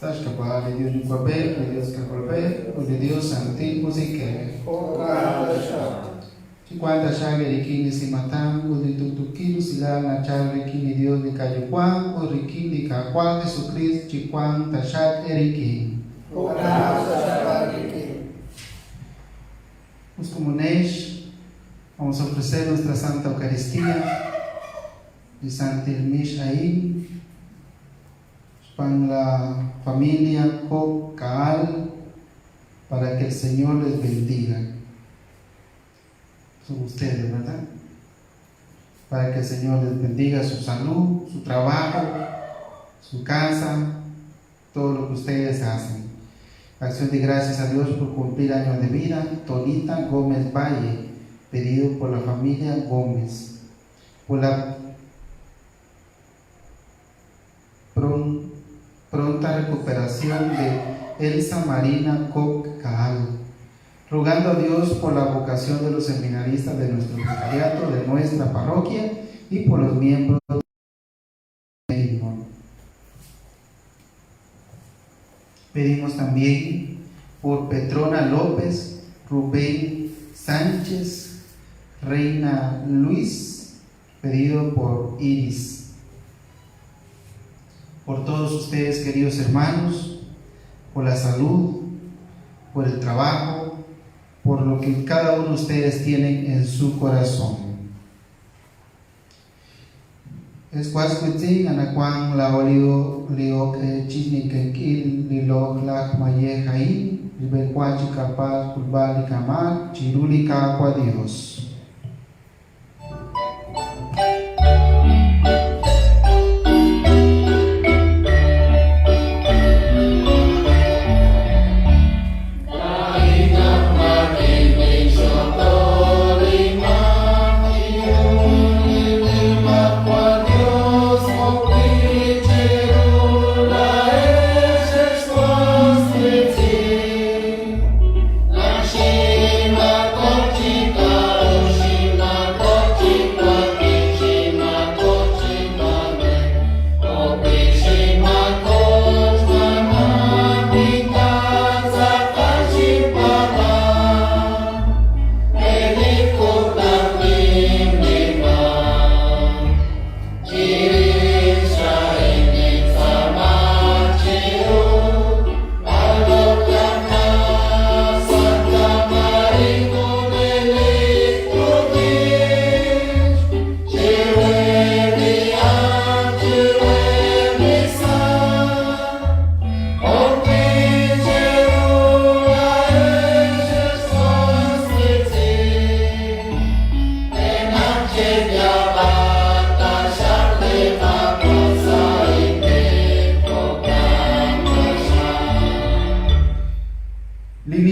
Sa' xk'ab'a' li Dios Yuwa'b'ej, li Dios K'ajolb'ej, ut li Dios Santil Musiq'ej. Jo'kan taxaq. Chiwanq taxaq eerik'in li simatang ut li tuqtuukil usilal nachalk rik'in li Dios li qaYuwa' ut rik'in li Qaawa' Jesukriist chiwanq taxaq eerik'in. Jo'kan taxaq aawik'in. Us komonex, vamos a ofrecer nuestra Santa Eucaristía, li Santil Mix a'in, xb'aan la familia Coc Caal, para que el Señor les bendiga. Son ustedes, ¿verdad? Para que el Señor les bendiga su salud, su trabajo, su casa, todo lo que ustedes hacen. Acción de gracias a Dios por cumplir años de vida. Tonita Gómez Valle, pedido por la familia Gómez. Por la pronta recuperación de Elsa Marina Koch Caal. Rogando a Dios por la vocación de los seminaristas de nuestro vicariato, de nuestra parroquia y por los miembros del mismo. Pedimos también por Petrona López, Rubén Sánchez, Reina Luis, pedido por Iris. Por todos ustedes, queridos hermanos, por la salud, por el trabajo, por lo que cada uno de ustedes tienen en su corazón. Ex was wiitz'in anaqwan laa'o li ok qe chi neke'k'il li loq'laj mayej a'in, xb'eenwa chiqapatz' xkuyb'al li qamaak chiru li Qaawa' Dios.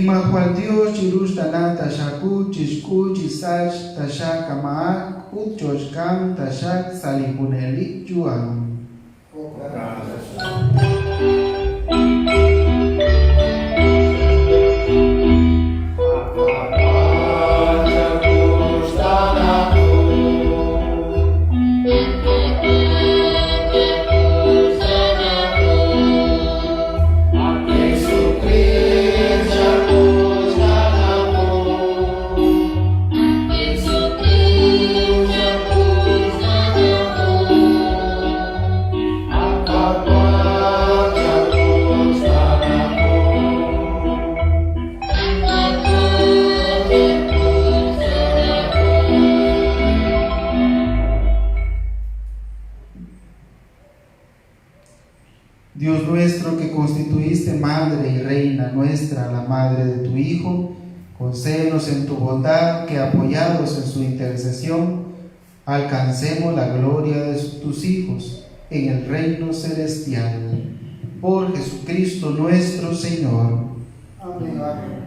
Nimajwal Yos chiruxtaana taxaq qu, chixk'ul chisach taxaq qamaak ut choxk'am taxaq sa' li junelik yu'am. Dios nuestro que constituiste Madre y Reina nuestra, la Madre de tu Hijo, concédenos en tu bondad que apoyados en su intercesión, alcancemos la gloria de tus hijos en el reino celestial. Por Jesucristo nuestro Señor. Amén.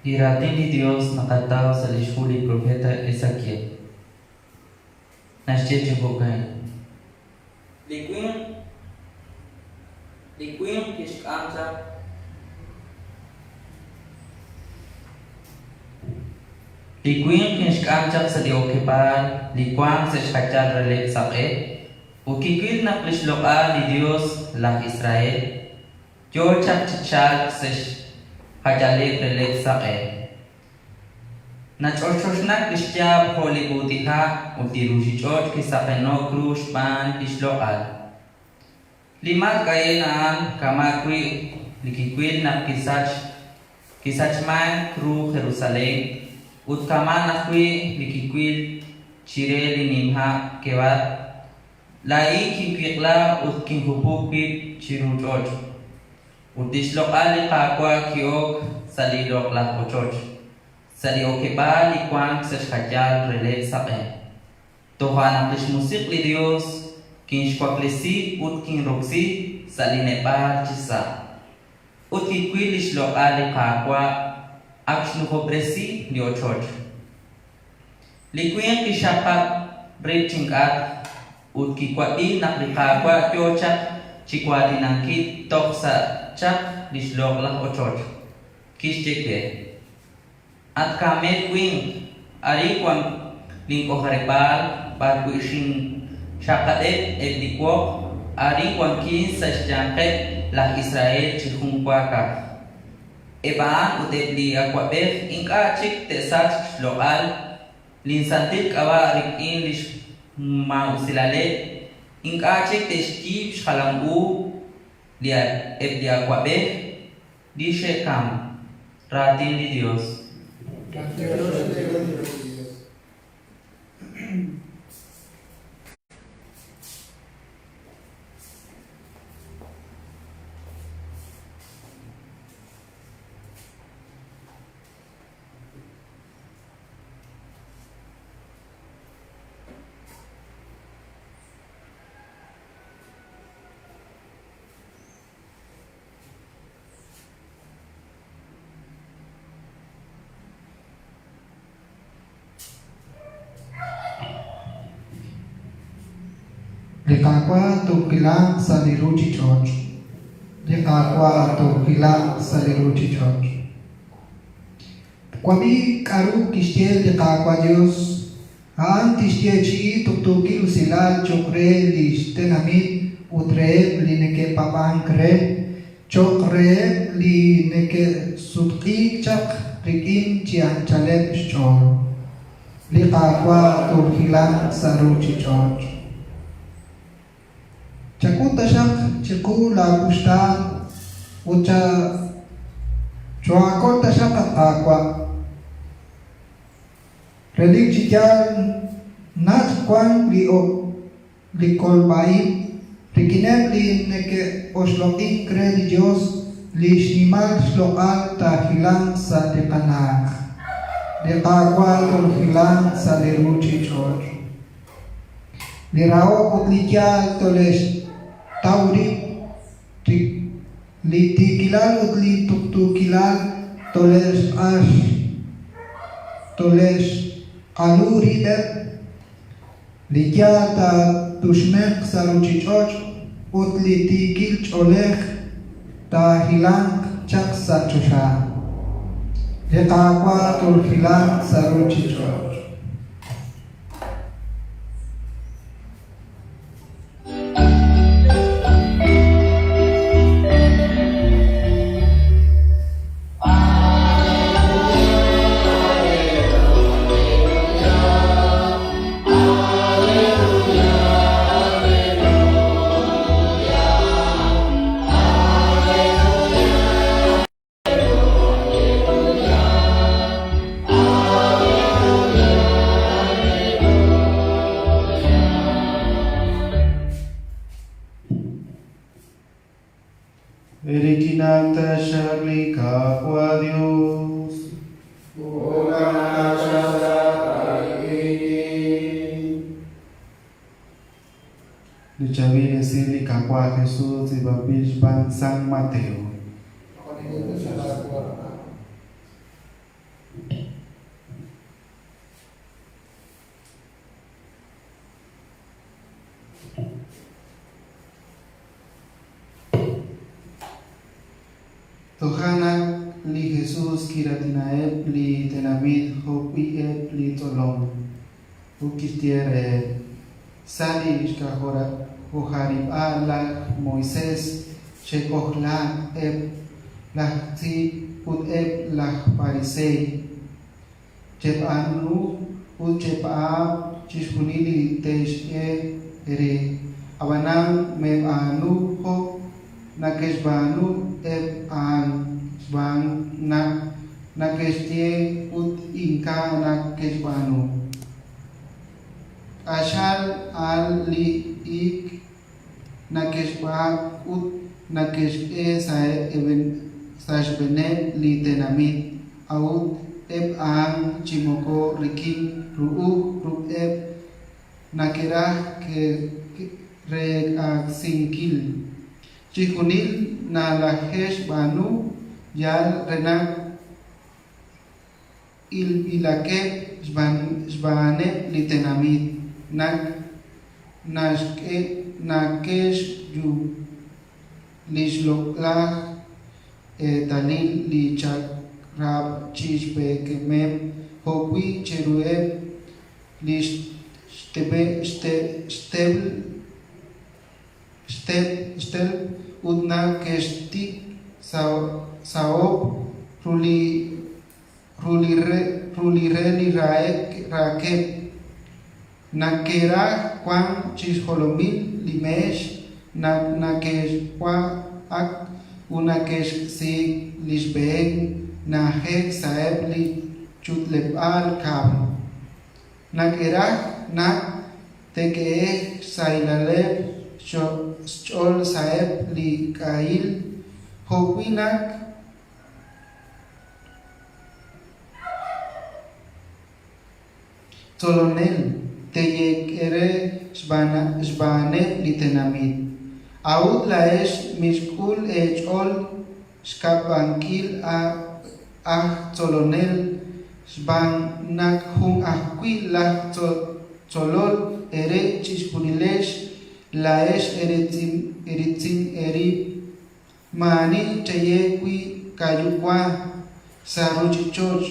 Li Raatin li Yos naqataw sa' li xhu li propeet Esakiel. Naxye chi jo'ka'in. Li winq li winq kixk'am chaq. Li winq kinxk'am chaq sa' li okeb'aal li wank sa' xjachal releb'l saq'e, ut kiwil naq li xloq'al li Yos laj Israel yo chaq chi chalk sa' xjayaleb' releb'l saq'e. Nach'oxoxnak li xyaab' jo' li b'uut'iha' ut li ruuchich'och' kisaqeno'k ru xb'aan li xloq'al. Li matk' a'in a'an kama' wi' li kiwil naq kisach kisachmank ru Jerusalén ut kama'an ajwi' li kiwil chire li nimha' Kebar. Laa'in kinwiq'la ut kinhupub' wib' chiru ch'och', ut li xloq'al li Qaawa' ki'ok sa' li loq'laj ochoch, sa' li okeb'aal li wank sa' xjayal releb' saq'e. Toja' naq li xmusiq' li Yos kinxwaklesi ut kinroksi sa' li neb'aal chisa'. Ut kiwil li xloq'al li Qaawa' ak xnujob'resi li ochoch. Li winq kixxaqab' rib' chink'atq ut kiwab'i naq li Qaawa' yo chaq chi waatinankil toj sa' chaq li xloq'laj ochoch. Kixye we, At kaamel winq, arin wank link'ojarib'aal b'arwi' xinxaqab'eb' eb' li woq, arin wankin sa' xyanqeb' laj Israel chi junwaakaj. Eb' a'an ut eb' li awab'ej ink'a' chik te'sachq xloq'al linsantil k'ab'a' rik'in li xmaa'usilaleb', ink'a' chik te'xyiib' xjalam u eb' li awab'ej li xe'kamk. Raatin li Yos. Li Qaawa' toohilanq sa' li ruuchich'och'. Li Qaawa' toohilanq sa' li ruuchich'och'. Twab'i k'aru kixye li Qaawa' Yos, A'an tixyeechi'i tuqtuukil usilal cho'q re li xtenamit ut reheb' li neke'paab'ank re, cho'q reheb' li neke'sutq'iik chaq rik'in chi anchaleb' xch'ool. Li Qaawa' toohilanq sa' ruuchich'och'. Chak'ut taxaq. chiqu laawuxtaan ut choohaakol taxaq, at Qaawa'. Relik chi yaal nach' wank li li kolb'a ib' rik'ineb' li neke'oxloq'ink re li Yos li xnimal xloq'al taahilanq sa' li qana'aj. Li Qaawa' tolhilanq sa' li ruuchich'och'. Li rahok ut li yaal tole'xtaw rib' Li tiikilal ut li tuqtuukilal tole'xq'ax tole'xq'alu rib'eb'. Li yaal taatuxmeq sa' ruuchich'och' ut li tiikil ch'oolej taahilanq chaq sa' choxa. Li Qaawa' tolhilanq sa' ruuchich'och'. Erikinaq taxaq li Qaawa' Dios. Li chaab'il esil li Qaawa' Jesus tz'iib'anb'il xb'aan San Mateo. Toja' naq li Jesus kiraatinaheb' li tenamit jo'wi' eb' li tzolom, ut kixye reheb', Sa' li xk'ojarib'aal laj Moisés xe'k'ojlaak eb' laj tz'iib' ut eb' laj pariseey. Cheb'aanu ut chepaab' chixjunil li te'xye eere, ab'anan meeb'aanu jo' neke'xb'aanu eb' a'an, xb'aan naq neke'xye ut ink'a' neke'xb'aanu. Q'axal al li ik neke'xb'ak ut neke'xk'e sa' xb'eeneb' li tenamit, a'ut eb' a'an chi moko rik'in ru'uj ruq'eb' neke'raj reek'asinkil. Chixjunil nalaje'xb'aanu yal re naq Ilb'ilaqeb' xb'aaneb' li tenamit naq naxk'e nake'xyu li xloq'laj eetalil li chaq'rab' chi xb'eekemeb' jo'wi' chiruheb' li xtelb' ut nake'xtik sahob' ru li Ru li ru li re li raakeb'. Nake'raj wank chi xjolomil li meex naq nake'xwa'ak ut nake'xsik' li xb'een na'ajej sa'eb' li ch'utleb'aal kab'l. Nake'raj naq te'k'ehe'q xsahilaleb' xch'ool sa'eb' li k'ahil jo'wi' naq Tzolonel, teeyek'e re xb'aaneb' li tenamit. A'ut laa'ex mixk'ul eech'ool xkab'ankil aj tzolonel xb'aan naq jun ajwi' laj tzolol eere chixjunilex laa'ex eeriitz'in eerib'. Maa'ani cheye wi' qaYuwa' sa' ruuchich'och',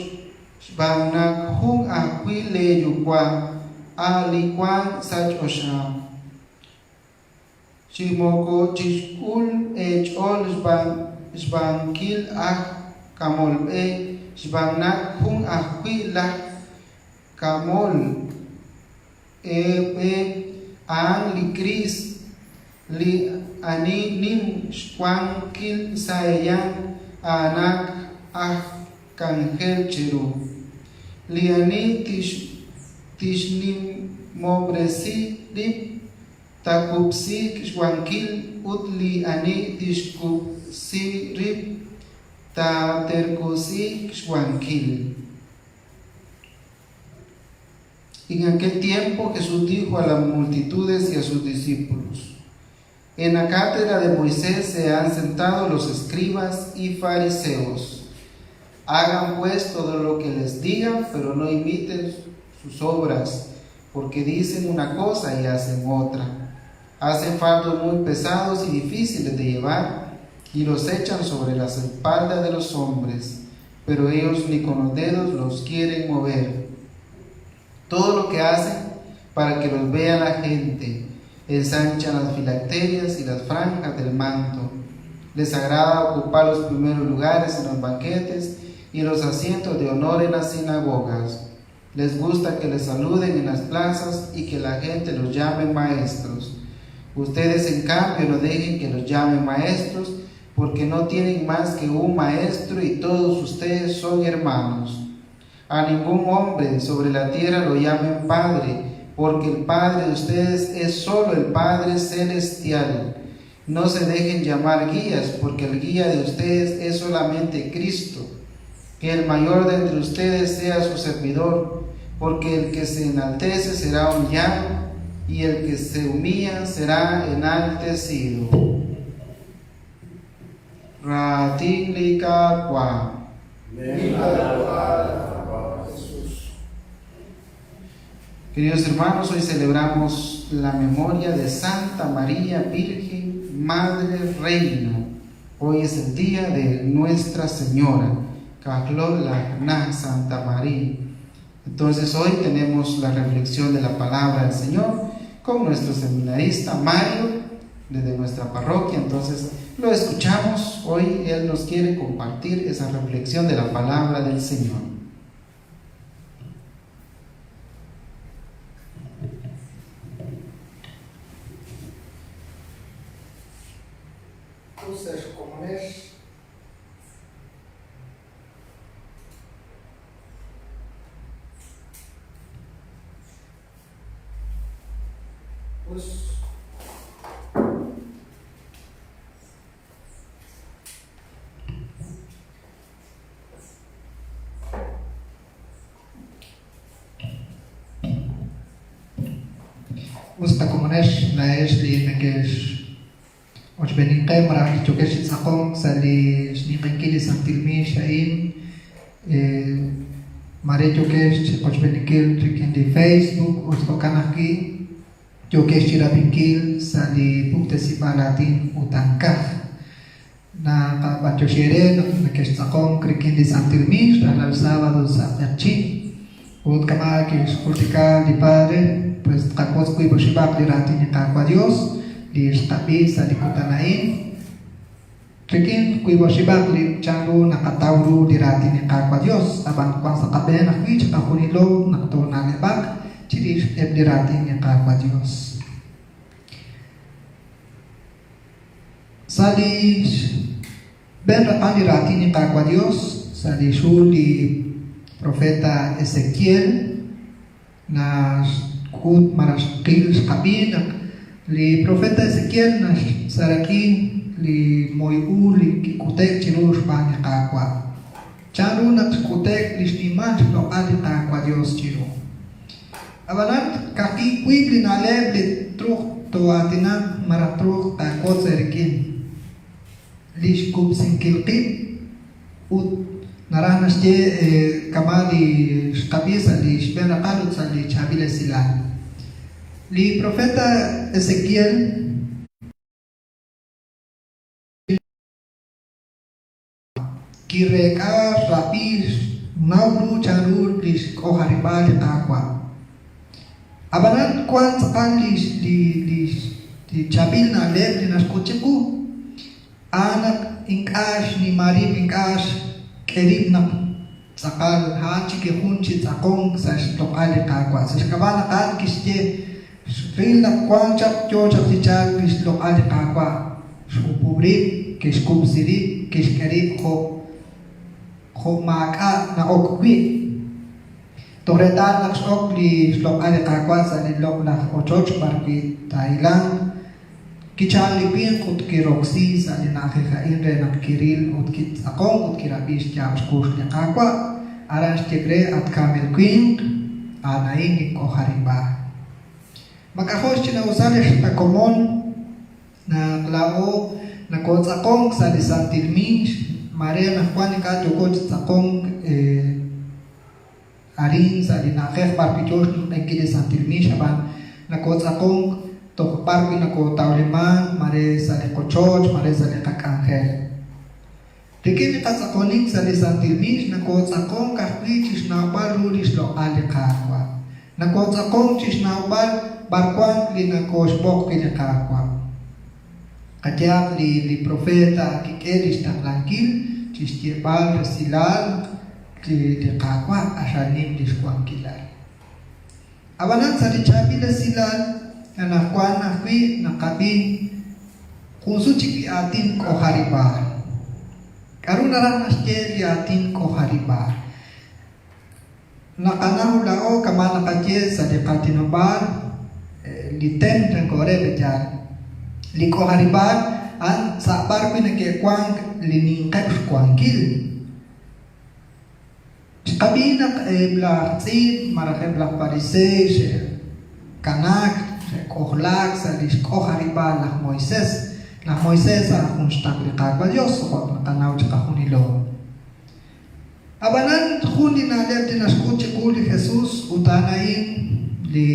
xb'aan naq jun ajwi' lee Yuwa' a' li wank sa' choxa. Chi moko chixk'ul eech'ool xb'aankil aj k'amol b'e, xb'aan naq jun ajwi' laj k'amol eeb'e a'an li Kriist, li. ani nim xwankil sa' eeyanq a'anaq aj k'anjel cheru. Li ani tixnimob'resi rib' taakub'siiq xwankil ut li ani tixkub'si rib' taaterq'usiiq xwankil. En aquel tiempo Jesús dijo a las multitudes y a sus discípulos, En la cátedra de Moisés se han sentado los escribas y fariseos. Hagan pues todo lo que les digan, pero no imiten sus obras, porque dicen una cosa y hacen otra. Hacen fardos muy pesados y difíciles de llevar y los echan sobre las espaldas de los hombres, pero ellos ni con los dedos los quieren mover. Todo lo que hacen para que los vea la gente, ensanchan las filacterias y las franjas del manto. Les agrada ocupar los primeros lugares en los banquetes y los asientos de honor en las sinagogas. Les gusta que les saluden en las plazas y que la gente los llame maestros. Ustedes, en cambio, no dejen que los llamen maestros, porque no tienen más que un maestro y todos ustedes son hermanos. A ningún hombre sobre la tierra lo llamen Padre, porque el Padre de ustedes es solo el Padre Celestial. No se dejen llamar guías, porque el guía de ustedes es solamente Cristo. Que el mayor de entre ustedes sea su servidor, porque el que se enaltece será humillado, y el que se humilla será enaltecido. Raatin li Qaawa'. Queridos hermanos, hoy celebramos la memoria de Santa María Virgen, Madre Reina. Hoy es el día de Nuestra Señora, Kajló Santa María. Entonces hoy tenemos la reflexión de la palabra del Señor con nuestro seminarista Mario desde nuestra parroquia. Entonces lo escuchamos. Hoy él nos quiere compartir esa reflexión de la palabra del Señor. Us ex komonex. Us. Us ta komonex laa'ex li nekex ochb'eenink qe malaj li yookex chi tz'aqonk sa' li xninq'ehinkil li santil miix a'in. Maare yookex chi qochb'eeninkil rik'in li Facebook ut jo'kan ajwi' yookex chi rab'inkil sa' li puktesib'aal aatin ut ankaj. Naqab'antioxi eere naq nekextz'aqonk rik'in li santil miix rajlal sábado sa' q'eqchi'. Ut kama' kixjultika li Padre, pues tqawotz wiib' oxib'aq li raatin li Qaawa' Dios li xqab'i sa' li kutan a'in. Rik'in wiib' oxib'aq li chanru naqataw ru li raatin li Qaawa' Dios, ab'an wan sa' qab'een ajwi' chiqajunilo naq toona'leb'aq chirix eb' li raatin li Qaawa' Dios. Sa' li xb'een raqal li raatin li Qaawa' Dios, sa' lix hu li profeta Ezekiel, naxk'ut malaj xqil xqab'i naq li profeta Ezekiel naxseraq'i li moy u li kik'ute'k chiru xb'aan li Qaawa'. Chan ru naq xk'ute'k li xnimal xloq'al li Qaawa' Dios chiru? Ab'anan, ka'ajwi' wiib' li na'leb' li truuq too'aatinaq malaj truuq taawotz eerik'in, li xkub'sinkil qib' ut naraj naxye kama' li xqab'i sa' li xb'een raqal ut sa' li chaab'il esilal. Li profeta Ezequiel. Kireek'a xrab'i xnaw ru chanru li xk'ojarib'aal li Qaawa'. Ab'anan wank tz'aqal li chaab'il na'leb' li naxk'ut chiqu, a'an naq ink'a' xnima rib' ink'a' xk'e rib' naq tz'aqal a'an chik li jun chi tz'aqonk sa' xloq'al li Qaawa'. Sa' xk'ab'a' naq a'an kixye, Xril naq wank chaq yoo chaq chi chalk li xloq'al li Qaawa'. Xhupub' rib', kixkub'si rib', kixk'e rib' jo' jo' maak'a' na'ok wi'. Toj reetal naq x'ok li xloq'al li Qaawa' sa' li loq'laj ochoch b'arwi' taahilanq, kichal li winq ut kiroksi sa' li na'ajej a'in re naq kiril ut kitz'aqonk ut kirab'i xyaab' xkux li Qaawa'. Aran xye re, At kaamel winq, a'an a'in li k'ojarib'aal. Ma k'ajo' xch'ina'usal li qakomon naq laa'o nakootz'aqonk sa' li santil miix, maare anaqwan ink'a' yooko chi tz'aqonk arin sa' li na'ajej b'arwi' yoo xninq'ehinkil li santil miix, ab'an nakootz'aqonk toj b'arwi' nakootawlimank, maare sa' li qochoch, maare sa' li qak'anjel. Rik'in li qatz'aqonik sa' li santil miix nakootz'aqonk ajwi' chi xnawb'al ru li xloq'al li Qaawa'. Nakootz'aqonk chi xnawb'al b'ar wank li nakooxb'oq wi' li Qaawa'. Qayehaq li li profeet kik'e lix taqlankil chixyeeb'al resilal li li Qaawa' q'axal nim lix wankilal. A'b'anan sa' li chaab'il esilal anajwan ajwi' naqab'i jun sut chik li aatin k'ojarib'aal. K'a'ru naraj naxye li aatin k'ojarib'aal? Naqanaw laa'o kama' naqaye sa' li qaatinob'aal li tem chanko re pe'yaal. Li k'ojarib'aal a'an sa' b'ar wi' neke'wank li ninqeb' xwankil. Xqab'i naq eb' laj tz'iib' malaj eb' laj pariseey xe'kanaak, xe'k'ojlaak sa' li xk'ojarib'aal laj Moisés. Laj Moisés a'an jun xtaql li Qaawa' Yos, jo' ak naqanaw chiqajunilo. Ab'anan, jun li na'leb' li naxk'ut chiqu li Jesús ut a'an a'in li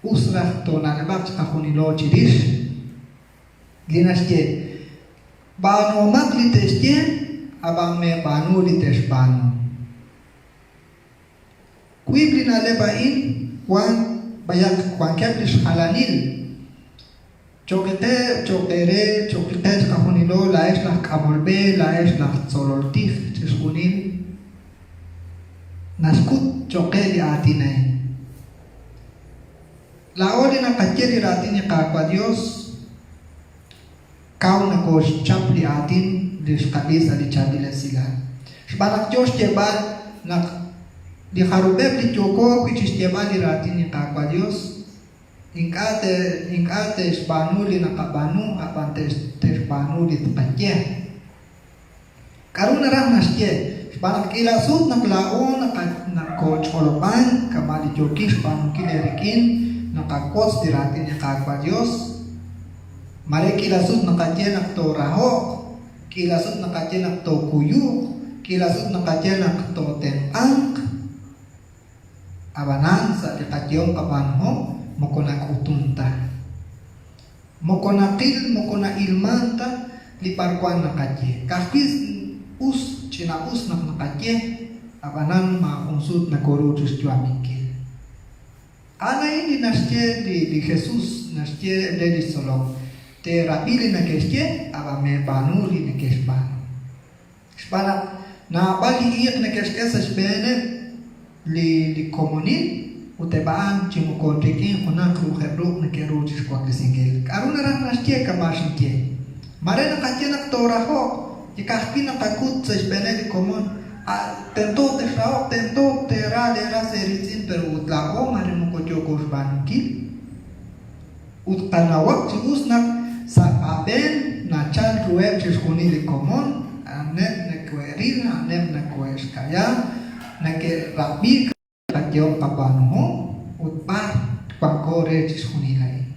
us raj toona'leb'aq chiqajunilo chirix, li naxye, B'aanuhomaq li te'xye, ab'an meeb'aanu li te'xb'aanu. Wiib' li na'leb' a'in wank b'ayaq wankeb' li xjalanil. Cho'q qe, cho'q eere, cho'q qe chiqajunilo, laa'ex laj k'amol b'e, laa'ex laj tzolol tij, chixjunil naxk'ut cho'q qe li aatin a'in. Laa'o li naqaye li raatin li Qaawa' Dios, Kaw nokooxchap li aatin li xqab'i sa' li chaab'il esilal. Xb'aan naq yoo xyeeb'al naq li jarub'eb' li yooko wi' chixyeeb'al li raatin li Qaawa' Dios, ink'a' ink'a' te'xb'aanu li naqab'aanu, a'b'an te'xb'aanu li tqaye. K'a'ru naraj naxye? Xb'aan naq k'iila sut naq laa'o nakooch'olob'ank kama' li yookin xb'aanunkil eerik'in, naqawotz li raatin li Qaawa' Dios. Maare k'iila sut naqaye naq tooraho'q, k'iila sut naqaye naq tookuyuq, k'iila sut naqaye naq tootenq'anq, ab'anan sa' li qayehom qab'aanuhom moko nak'utun ta. Moko naqil, moko na'ilman ta li b'arwan naqaye. Ka'ajwi' us, ch'ina-us naq naqaye, ab'anan maajun sut nokoru chixyu'aminkil. A'an a'in li naxye li li Jesus naxye re lix tzolom, Teerab'i li neke'xye, ab'an meeb'aanu li neke'xb'aanu. Xb'aan naq naab'al li iiq neke'xk'e sa' xb'eeneb' li li komonil ut eb' a'an chi moko rik'in junaq ru'ujeb' ruq' neke'ru chixwaklesinkil. K'a'ru naraj naxye kama' xinye? Maare naqaye naq tooraho'q, li ka'ajwi' naqakut sa' xb'eeneb' li komon, A' tento texraho'q, tento teera lee ras eeriitz'in, pero ut laa'o maare moko yooko xb'aanunkil. Ut qanawaq chi us naq sa' qab'een nachalk ruheb' chixjunil li komon, a'aneb' neke'ril, a'aneb' neke'xka'ya, neke'rab'i qayehom qab'aanuhom ut b'ar wanko re chixjunil a'in.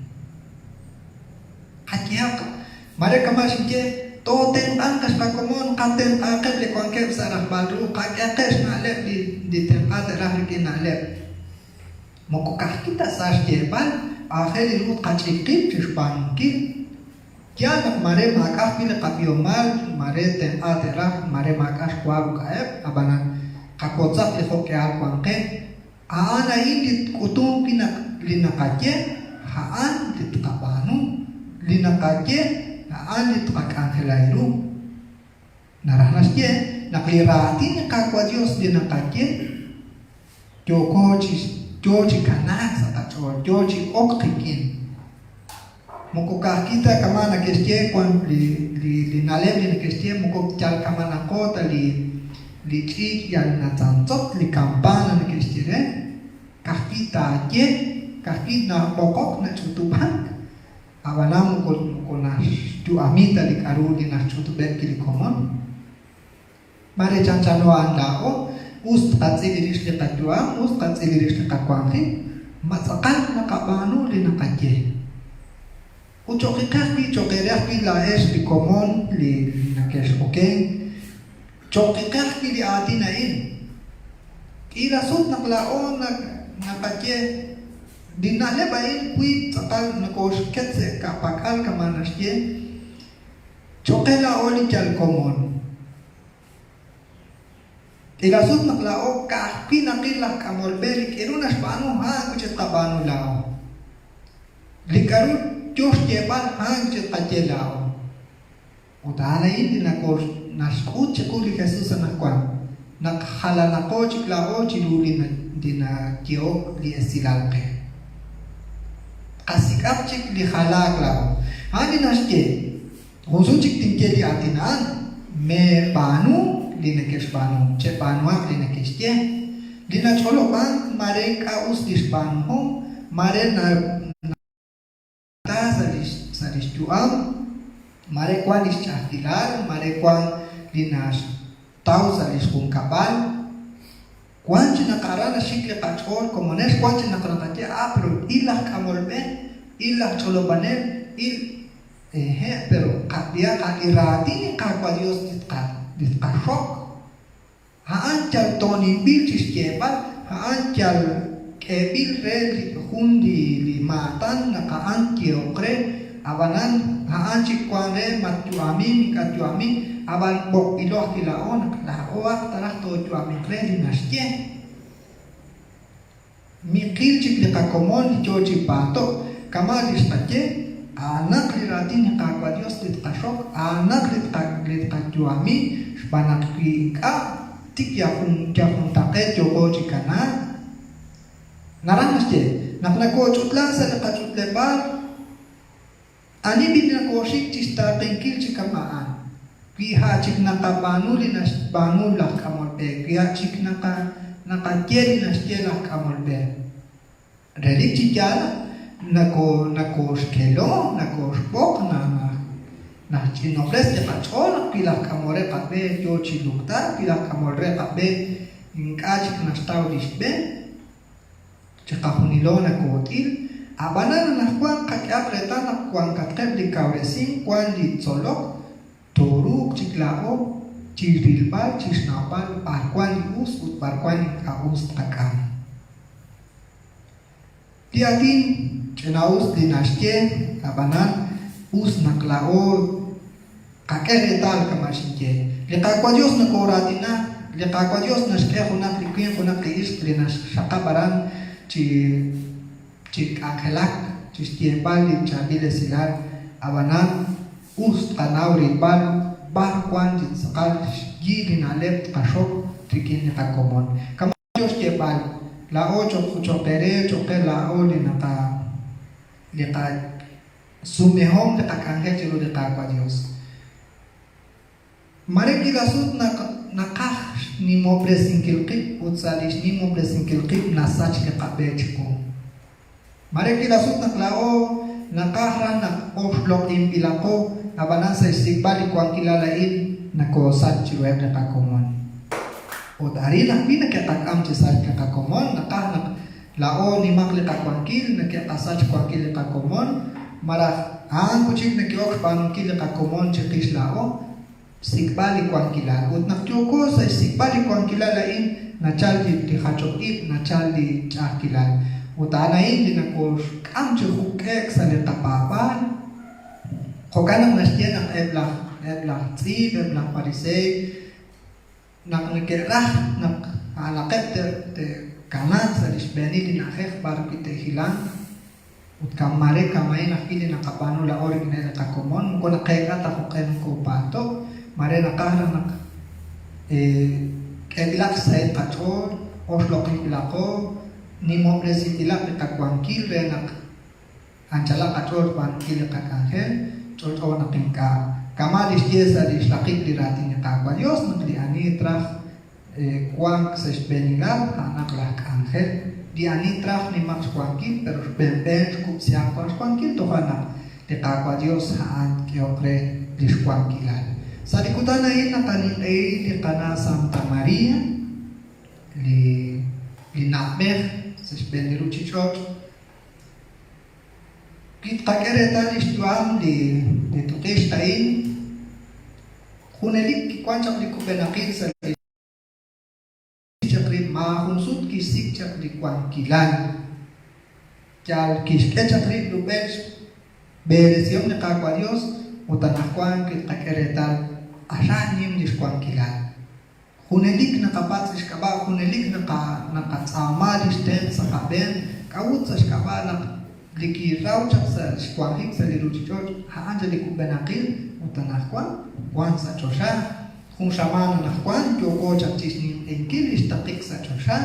Qayehaq, maare kama' xinye, tootenq'anq ex qakomon, qatenq'aaqeb' li wankeb' sa' rajb'al ru, qak'ehaqeb' xna'leb' li tenq'a te'raj rik'in na'leb'. Moko ka'ajwi' ta sa xyeeb'al, aajel ru tqach'ik qib' chi xb'aanunkil. Yaal naq maare maak'a' ajwi' li qab'ihomal, maare tenq'a te'raj, maare maak'a' xwa ruk'a'eb', ab'anan qawotzaq li jo'k'ihal wank qe. A'an a'in li tk'utunq wi' naq li naqaye, a'an li tqab'aanu, li naqaye, a'an li tqak'anjela ru. Naraj naxye naq li raatin li Qaawa' Dios li naqaye yooko chi yoo chi kanaak sa' qach'ool, yoo chi ok qik'in. Moko ka'ajwi' ta kama' neke'xye wan li li li na'leb' li neke'xye moko yal kamanaqo ta li li ch'iich' yal natzantzot li kampana neke'xye re, ka'ajwi' taaye, ka'ajwi' nab'oqok nach'utub'ank, ab'anan moko moko naxyu'ami ta li k'a'ru li naxch'utub'eb' wi' li komon. Maare chanchano a'an laa'o, us tqatz'il rix li qayu'am, us tqatz'il rix li qawanjik, ma tz'aqal naqab'aanu li naqaye. Ut cho'q qe ajwi', cho'q eere ajwi' laa'ex li komon li nekex'okenk, cho'q qe ajwi' li aatin a'in. K'iila sut naq laa'o naqaye li na'leb' a'in wiib' tz'aqal nokooxket sa' ka'pak'al kama' naxye, Cho'q qe laa'o li yal komon. K'iila sut naq laa'o ka'ajwi' naqil laj k'amol b'e li k'aru naxb'aanu a'an wi' chik tqab'aanu laa'o. Li k'aru yo xyeeb'al a'an wi' chik tqaye laa'o. Ut a'an a'in li naxk'ut chiqu li Jesús anaqwan, naq jalanaqo chik laa'o chiru li nayehok li esilal qe. Qasik'aq chik li jalaak laa'o. A'an li naxye, Jun sut chik tinye li aatin a'an, Meeb'aanu li neke'xb'aanu, cheb'aanuhaq li neke'xye. Li nach'olob'ank maare ink'a' us li xb'aanuhom, maare nata sa' li xyu'am, maare wank li xch'a'ajkilal, maare wank li naxtaw sa' li xjunkab'al. Wan chi naq aran naxik li qach'ool komonex, wan chi naq naqaye, Ah, pero il laj k'amol b'e, il laj ch'olob'anel, il. Hehe', pero qab'ihaq a' li raatin li Qaawa' Dios li tqa, li tqaxok. A'an yal to'ninb'il chixyeeb'al, a'an yal k'eeb'il re li jun li, li maatan naq a'an tyehoq re, Ab'anan, a'an chik wank re ma tyu'amin, ink'a' tyu'amin, ab'an b'oqb'ilo ajwi' laa'o naq laa'ohaq taraj tooyu'aminq re li naxye. Miqil chik li qakomon li yoo chi paato'k, kama' li xqaye, a'anaq li raatin li Qaawa' Yos li tqaxok, a'anaq li li tqayu'ami, xb'aan naq wi ink'a', tik yal juntaq'eet yooko chi kanaak. Naraj naxye, naq nakooch'utla sa' li qach'utleb'aal, ani b'i nakooxik chi xtaaqenkil chi kama'an? Wi a' chik naqab'aanu li naxb'aanu laj k'amol b'e, wi a' chik naqaye li naxye laj k'amol b'e. Relik chi yaal nakooxkelo, nakooxb'oq, naxch'inob'res li qach'ool naq wi laj k'amol re qab'e yoo chi luktaak, wi laj k'amol re qab'e ink'a' chik naxtaw li xb'e, chiqajunilo nakoot'il. A'b'anan anajwan qak'ehaq reetal naq wankatqeb' li kawresink, wan li tzolok, tooruuq chik laa'o chi rilb'al, chi xnawb'al b'arwan li us ut b'arwan ink'a' us tqak'am. Li aatin ch'ina'us li naxye, ab'anan us naq laa'o qak'e reetal kama' xinye. Li Qaawa' Dios nokooraatina, li Qaawa' Dios naxk'e junaq li winq, junaq li ixq li naxxaqab' aran chi chi k'anjelak, chi xyeeb'al li chaab'il esilal, ab'anan us tqanaw rilb'al b'ar wank li tz'aqal xyi li na'leb' tqaxok rik'in li qakomon. Yo xyeeb'al, laa'o cho'q cho'q eere, cho'q qe laa'o li naqa li qasumehom li qak'anjel chiru li Qaawa' Dios. Mare k'iila sut naq naqaj xnimob'resinkil qib' ut sa' li xnimob'resinkil qib' nasach li qab'e chiqu. Mare k'iila sut naq laa'o naqaj raj naq oxloq'inb'ilaqo, ab'anan sa' xsik'b'al li wankilal a'in nokoosach chiruheb' li qakomon. Ut arin ajwi' neke'qak'am chi sachk li qakomon, naqaj naq laa'o nimaq li qawankil, neke'qasach xwankil li qakomon, malaj a'an wi' chik neke'ok xb'aanunkil li qakomon chiqix laa'o. Xsik'b'al li wankilal. Ut naq yooko sa' xsik'b'al li wankilal a'in, nachal li li jachok ib', nachal li ch'a'ajkilal. Ut a'an a'in li nokooxk'am chi juk'e'k sa' li qapaab'aal. Jo'kan naq naxye naq eb' laj eb' laj tz'iib', eb' laj pariseey, naq neke'raj naq a'anaqeb' te'kanaaq sa' li xb'eenil li na'ajej b'ar wi' te'hilanq, ut maare kama'in ajwi' li naqab'aanu laa'o rik'ineb' li qakomon, moko naqeek'a ta jo'q'e nokopaalto', maare naqaj raj naq k'eeb'ilaq xsahil qach'ool, oxloq'inb'ilaqo, nimob'resinb'ilaq li qawankil re naq. Anchalaq qach'ool xb'aanunkil li qak'anjel, ch'olch'o naq ink'a'. Kama' li xye sa' li xraqik li raatin li Qaawa' Yos naq li ani traj wank sa' xb'eenilal a'anaq laj k'anjel, li ani traj nimaq xwankil pero xb'een b'een xkub'sihaq wan xwankil toja' naq li Qaawa' Yos a'an tk'ehoq re li xwankilal. Sa' li kutan a'in naqaninq'ehi li qana' Santa María, li li na'b'ej sa' xb'een li ruuchich'och'. Wi tqak'e reetal li xyu'am li li tuq'ixq a'in, junelik kiwank chaq li kub'enaqil sa' li chaq rib' maajun sut kixsik' chaq li wankilal. Yal kixk'e chaq rib' rub'el xb'eresihom li Qaawa' Yos ut anaqwan wi tqak'e reetal q'axal nim li xwankilal. Junelik naqapatz' li xk'ab'a', junelik naqatz'aama li xtenq' sa' qab'een, k'a'ut sa' xk'ab'a' naq li kiraw chaq sa' xwanjik sa' li ruuchich'och' a'an chaq li kub'enaqil ut anaqwan wank sa' choxa. Jun xamaan anaqwan yooko chaq chi xninq'ehinkil li xtaqik sa' choxa.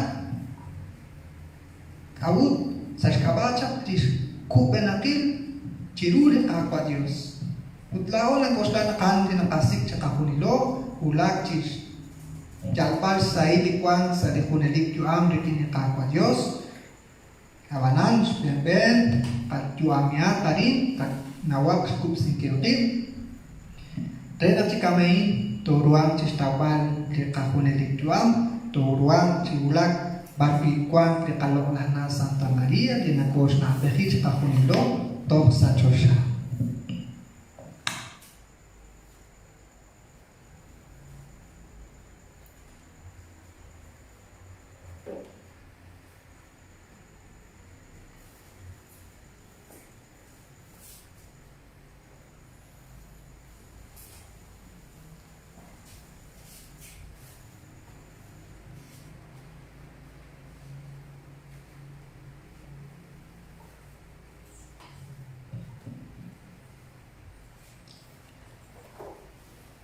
K'a'ut? Sa' xk'ab'a' chaq li xkub'enaqil chiru li Qaawa' Yos. Ut laa'o nak'oxla naq a'an li naqasik' chiqajunilo, wulak chi xyalb'al xsahil li wank sa' li junelik yu'am rik'in li Qaawa' Yos. Ab'anan, xb'een b'een, qayu'amihaq arin, qanawaq xkub'sinkil qib', re naq chi kama'in tooruhanq chi xtawb'al li qajunelik yu'am, tooruhanq chi wulak b'arwi' wank li qaloq'laj na' Santa María li nakooxna'b'eji chiqajunilo toj sa' choxa.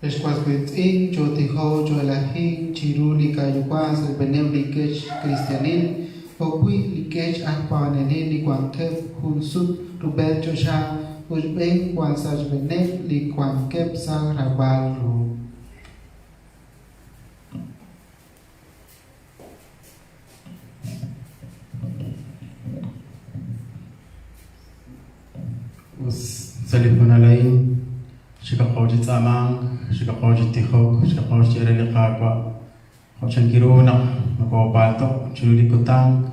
Ex was wiitz'in, chootijoq cho'elajink chiru li qaYuwa' sa' xb'eeneb' li kech kristiaanil, jo'wi' li kech aj paab'anelil li wankeb' jun sut rub'el choxa ut xb'een wa sa' xb'eeneb' li wankeb' sa' rawb'al ru. Us sa' li hoonal a'in, xikaqo chi tz'aamank, xikaqo chi tijok, xikaqo xye re li Qaawa' jo' chankiru naq nokopaalto' chiru li kutan,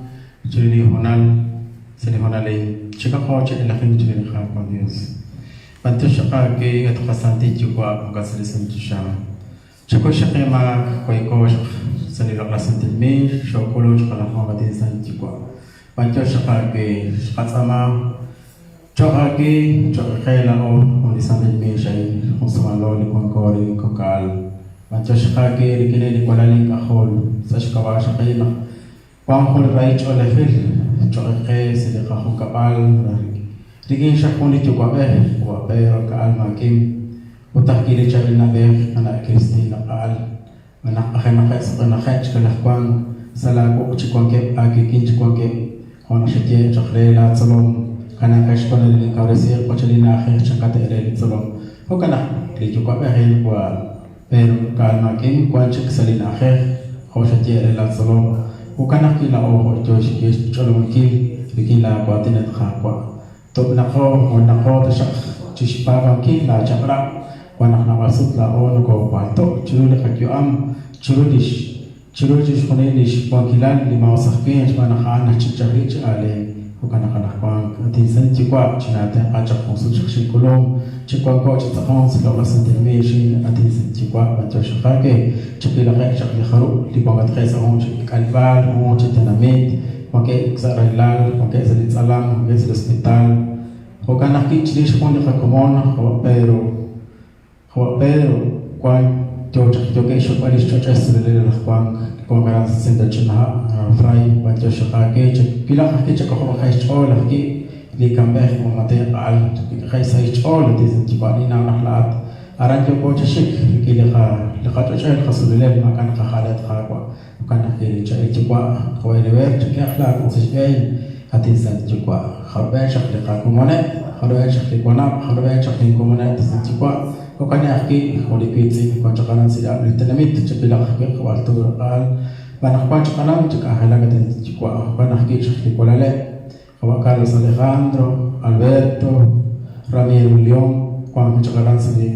chiru li hoonal, sa' li hoonal a'in, xikaqo chi elajink chiru li Qaawa' Dios. B'antiox xaq aawe, at qaSantil Yuwa' wankat sa' li santil choxa. Chakuy xaq eemaak, wayko xaq sa' li loq'laj santil miix, xook'ulunk xaq anajwan atin Santil Yuwa'. B'antiox xaq aawe, xqatz'aama cho'q aawe, cho'q qe laa'o jun li santil miix a'in, jun sumalol li wanko rik'in kok'al. B'antiox xaq aawe rik'ineb' li walal ink'ajol, sa' xk'ab'a' xaq a'in naq wan jun li rahil ch'oolejil cho'q qe sa' li qajunkab'al rik'in xaq jun li yuwa'b'ej, jo' Pedro Ka'al Maakim, ut ajwi' li chaab'il na'b'ej qana' Cristina Q'a'al, malaj q'ajenaqeb' suq'enaqeb' chi kalajwank sa' laa wuq' chi wankeb' aawik'in chi wankeb' jo' naq xaye chaq re laa tzolom, Kanaaqex wan li ninkawresiiq qochal li na'ajej chankat eere li tzolom. Jo'kan naq li yuwa'b'ej a'in wa' Pedro Ka'al Maakim wan chik sa' li na'ajej jo' xaye eere laa tzolom. Jo'kan ajwi' laa'o jo' yoo xch'olob'ankil rik'in laa waatin at Qaawa'. Tob'naqo, wanaqo taxaq chixpaab'ankil laa chaq'rab', wan naq naab'al sut laa'o nokopaalto' chiru li qayu'am, chiru lix chiru chixjunil lix wankilal li maa'us aj winq xb'aan naq a'an naxch'ik chaq rib' chi aalenk. Jo'kan naq anajwan, at inSantil Yuwa', chinaatenq'a chaq jun sut xaq xink'ulum, chi wanko' chi tz'aqonk sa' loq'laj santil miix a'in, at inSantil Yuwa', b'antiox xaq aawe, chawilaqeb' chaq li jarub' li wankatqeb' sa' jun chi k'aleb'aal, jun chi tenamit, Wankeb' sa' rahilal, wankeb' sa' li tz'alam, wankeb' sa' li hospital. Jo'kan ajwi' chirix jun li qakomon jo' Pedro, jo' Pedro wan yoo chaq yookeb' xxokb'al lix ch'och'el sululel anajwan li wank aran sa' Senda Ch'ina Ha', Fray, b'antiox xaq aawe, chawilaq ajwi' chak'ojob'aqeb' xch'ool ajwi' li kamb'ej Mama Tenq'aal, chak'eheb' sahil xch'ool li Yuwa' ninnaw naq laa'at aran yooko chi xik rik'in li qa li qach'och'el qasululel maak'a' naqajal at Qaawa'. Jo'kan naq li Chaab'il Yuwa' jo' Heriberto chak'ehaq laa wuq' sa' xb'een. At inSantil Yuwa', jarub'eb' chaq li qakomoneb', jarub'eb' chaq li wanab', jarub'eb' chaq linkomoneb', at inSantil Yuwa', jo'kani ajwi' jo' li wiitz'in wan chaq aran sa' li ab'lil tenamit, chawilaq ajwi' q'ab'al tuuraq'aal, xb'aan naq wan chaq aran chi k'anjelak, at inSantil Yuwa', jo'kan ajwi' chaq li walaleb', qawa' Carlos Alejandro, Alberto, Ramiro León, wan ajwi' chaq aran sa' li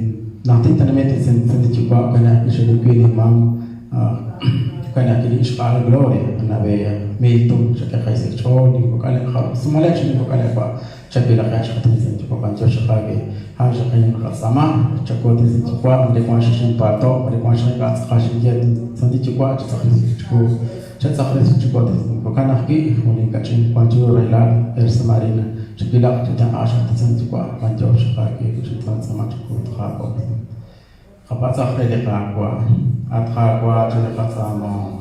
najtil tenamit, at inSantil Yuwa', jo'kani ajwi' chaq li wi linmam, Jo'kan ajwi' li ixqa'al Gloria, Ana Bella, Milton, chak'e qaisik xch'ool li kok'aleb' jarub' sumaleb' chi li kok'aleb' wa' chawilaqeb' xaq tinsin yuwa' b'antiox xaq aawe a'an xaq in qatz'aama chawu tinsin yuwa' mare wan xaq xinpaalto' mare wan xaq ink'a' tz'aqal xinye santil yuwa' chatz'aqresi chiwu chatz'aqresi chiwu tinsin jo'kan ajwi' jun linkach'in wan chiru rahilal Elsa Marina chawilaq chatenq'a xaq tinsin yuwa' b'antiox xaq aawe xintz'aama chawu Qaawa'. Qapatz'aq re li Qaawa'. At Qaawa', chali qatz'aamahom.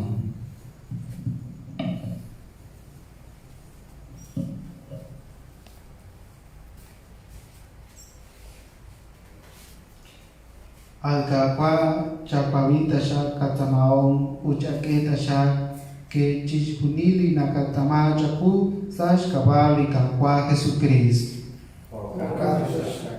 At Qaawa', chawab'i taxaq qatz'aamahom ut chak'e taxaq qe chixjunil li naqatz'aama chawu sa' xk'ab'a' li Qaawa' Jesukriist. Jo'kan taxaq.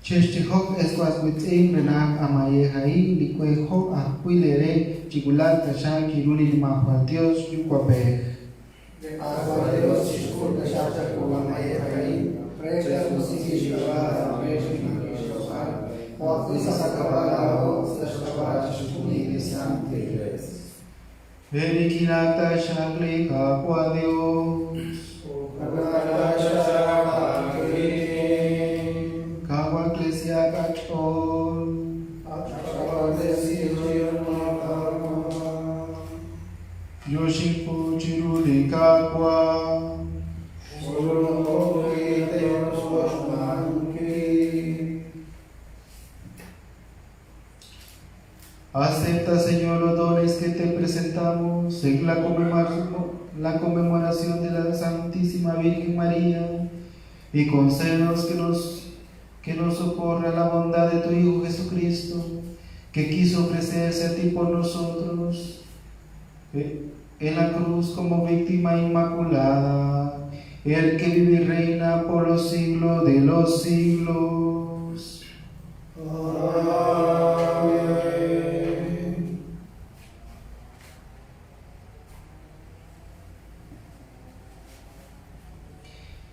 Chextijoq ex was wiitz'in re naq a mayej a'in li we jo' ajwi' leere chiwulaq taxaq chiru li Nimajwal Yos Yuwa'b'ej. Li Qaawa' Yos chixk'ul taxaq chawu a mayej a'in re xk'utb'esinkil xk'ab'a' re xnimankil xloq'al, jo' ajwi' sa' qak'ab'a' laa'o sa' xk'ab'a' chixjunil li sant Iklees. Eerik'inaq taxaq li Qaawa' Yos. Jo'kan taxaq aawik'in. Qawaklesihaq qach'ool. Qawaklesi Qaawa'. Yoxinqu chiru li Qaawa'. Acepta, Señor, los dones que te presentamos en la conmemoración de la Santísima Virgen María. Y concédenos que nos, que nos socorra la bondad de tu Hijo Jesucristo, que quiso ofrecerse a ti por nosotros en la cruz como víctima inmaculada, el que vive y reina por los siglos de los siglos. Amén.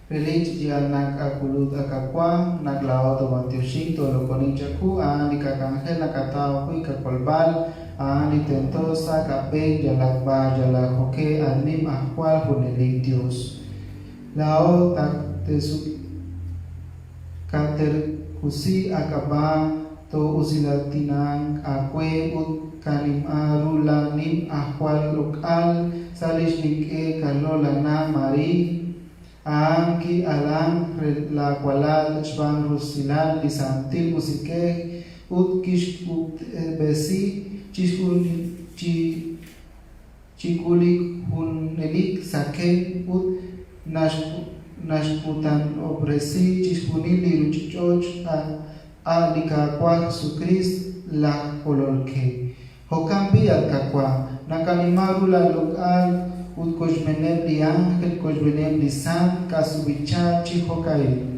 Relik chi yaal nak akulut akawa, nak laa'o toob'antioxink, tooloq'onin chawu, a'an li qak'anjel nakataw wi' qakolb'al, a'an li tento sa' qab'een yalaq b'ar yalaq jo'q'e at nim ajwal junelik Dios. Laa'o katterkusi aak'ab'a' too'usilatinanq aawe ut kanim'a ru laa nim ajwal loq'al sa' lix nink'e kalo la na' Mariiy, a'an ki'alank re laa walal xb'aan rusilal li Santil Musiq'ej ut kixk'utb'esi chiwu li junelik saqen ut naxkutanob'resi chixjunil li ruchich'och' a' li Qaawa' Jesukriist laj Kolol qe. Jo'kan b'i', at Qaawa', naqanima ru laaloq'al ut koxb'eeneb' li ánjel, koxb'eeneb' li sant, k'asub'icha chi jo'ka'in.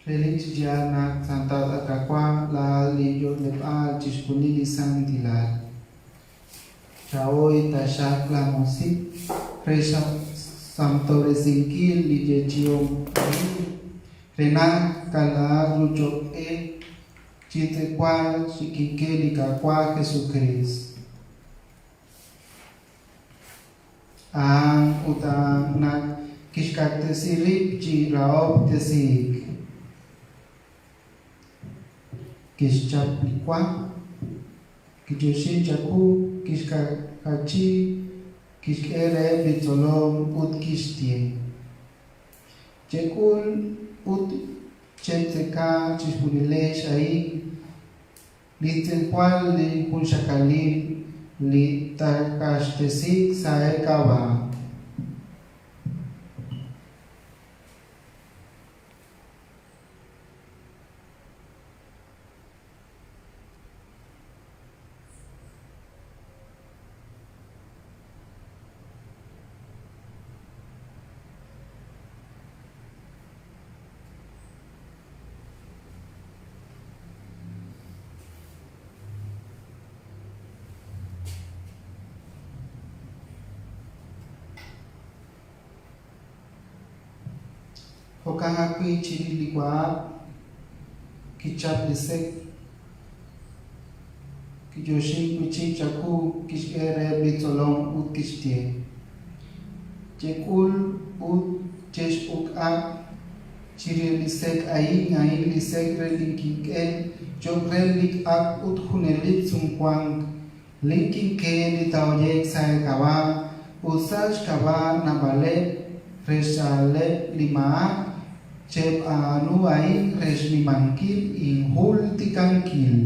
Relik chi yaal naq santat at Qaawa', laa'at li yo'leb'aal chixjunil li santilal. Chahoy taxaq laamusiq' re xsantob'resinkil li yeechi'ihom a'in, re naq kalaaq ru cho'q qe chi tz'eqwal xik'inkil li Qaawa' Jesukriist. A'an ut a'an naq kixq'axtesi rib' chi rahob'tesiik. Kixchap li wa, kiyoxin chawu, kixjachi, kixk'e reheb' li tzolom ut kixye, Chek'ul ut chetzeka chixjunilex a'in, li tz'ejwal li junxaqalil li taaq'axtesiik sa' eek'ab'a'. Jo'kan ajwi' chirix li wa'ak kichap li sek', kiyoxink wi' chik chawu, kixk'e reheb' li tzolom ut kixye, Chek'ul ut chex'uk'aq chirix li sek' a'in, a'in li sek' re linkink'el cho'q re li ak' ut junelik sumwank. Linkink'el li tahoye'k sa' eek'ab'a' ut sa' xk'ab'a' naab'aleb' re xcha'aleb' li maak. Cheb'aanu a'in re xnimankil injultikankil.